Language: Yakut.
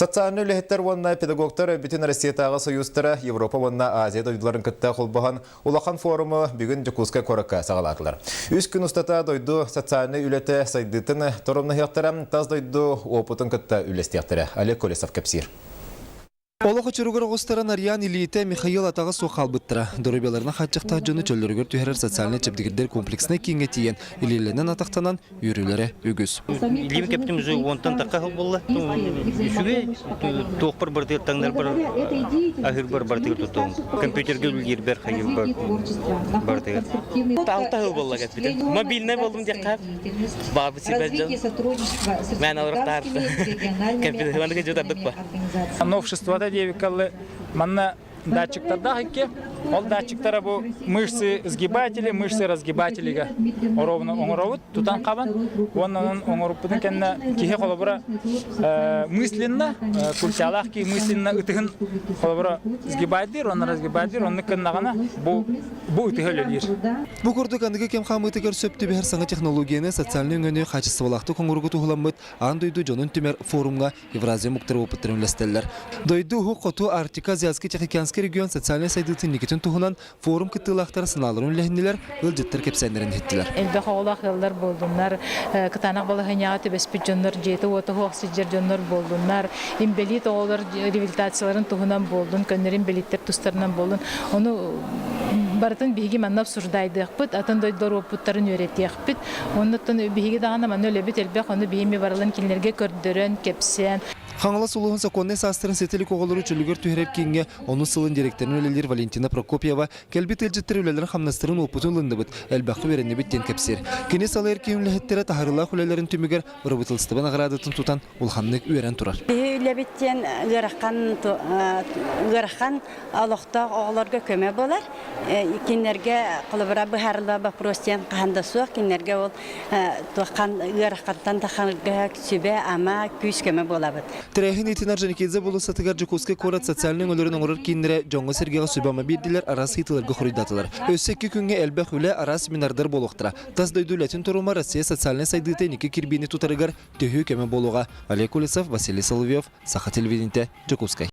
Социальнай үлэһиттэр уонна педагогтар Бүтүн Россиятааҕы союзтара Европа уонна Азия дойдуларын кытта холбоһон улахан форуму бүгүн Дьокуускай куоракка саҕалаатылар. Үс күн устата дойду социальнай үлэтэ сайдыытын торумнаһыахтара, тас дойду опытын кытта үллэстиэхтэрэ. Олег Колесов кэпсиир. Олох очуругар оҕустаран Ариан илиитэ Михаил атаҕа суох хаалбыттара. Доруобуйаларынан хааччахтаах дьону чөллөрүгэр түһэрэр социальнай чэбдигирдэр комплекснай кииҥҥэ тиийэн илиилэнэн-атахтанан үөрүүлэрэ үгүс. Илиим кэптим уже уонтан тахха сыл буолла. Үчүгэй туохпар барытыгар таҥнарбар аһыырбар барытыгар туттуом. Компьютерга үлэлиирбэр хайыырбар барытыгар. Алта сыл буолла кэппитим. Мобильнай болдум диэххэ баабы сибэт дьон. Мэн алырыктаар компьютерга жутардык ба. Новшествота диэбиккаллы манна датчиктардаах икки. Ол датчиктара бу мышцы сгибатели, мышцы разгибателига оробуну оҥоробут, тутан хабан, уонна онон оҥоруппутун кэннэ киһи холобура мысленно, культялаах киһи мысленно ытыһын холобура сгибайдыыр, онно разгибайдыыр, оннук гыннаҕына бу бу ытыһы өлөлүүр. Бу курдук аныгы кэм хаамыытыгар сөп түбэһэр саҥа технологияны социальнай өҥөнү хаачыстыбалаахтык оҥорууга туһуламмыт аан дойду дьонун түмэр форумҥа Евразия омуктар опыттарын үллэстэллэр. Дойду Уһук Хоту Арктика Азиатскай-Тихоокеанскай регион социальнай сайдыытын инникитин туһунан форум кыттыылаахтара санааларын үллэһиннилэр, ыалдьыттар кэпсээннэрин иһиттилэр. Элбэх оҕолоох ыаллар буоллуннар, кытаанах балаһыанньаҕа түбэспит дьоннор, дьиэтэ-уота суох сылдьар дьоннор буоллуннар, инбэлиит оҕолор реабилитацияларын туһунан буоллун, көннөрү инбэлииттэр тустарынан буоллун. Ону барытын биһиги манна обсуждайдыахпыт, атын дойдулар уопуттарын үөрэтиэхпит. Оннуттан биһиги даҕаны манна үлэбит элбэх, ону биһи барылын кинилэргэ көрдөрөн, кэпсээн. Хаҥалас улууһун сокуоннай саастарын ситэ илик оҕолору чөлүгэр түһэрэр кииҥҥэ онус сылын директорын үлэлиир Валентина Прокопьева кэлбит ыалдьыттар үлэлэрин-хамнастарын уопутун ылынныбыт, элбэххэ үөрэннибит диэн кэпсиир. Кини салайар киин үлэһиттэрэ таһаарыылаах үлэлэрин түмүгэр бырабыыталыстыба наҕараадатын тутан улаханнык үөрэн турар. Биһи үлэбит диэн ыарахан ыарахан олохтоох оҕолорго көмө буолар. Кинилэргэ холобура быһаарыллар вопрос диэн хаһан да суох. Кинилэргэ ол туоххан ыарахантан тахарга сүбэ-ама, күүс-көмө буолабыт. Тэрээһин итин Орджоникидзе болуоссатыгар Дьокуускай куорат социальнай өҥөлөрүн оҥорор кииннэрэ дьоҥҥо-сэргэҕэ сүбэ-ама биэрдилэр, араас ыйытыыларга хоруйдаатылар. Өссө икки күҥҥэ элбэх үлэ, араас семинардар буолуохтара. Тас дойду үлэтин торума Россия социальнай сайдыыта инники кирбиини тутарыгар төһүү көмө буолуоҕа. Олег Колесов, Василий Соловьев, Саха телевидениетэ, Дьокуускай.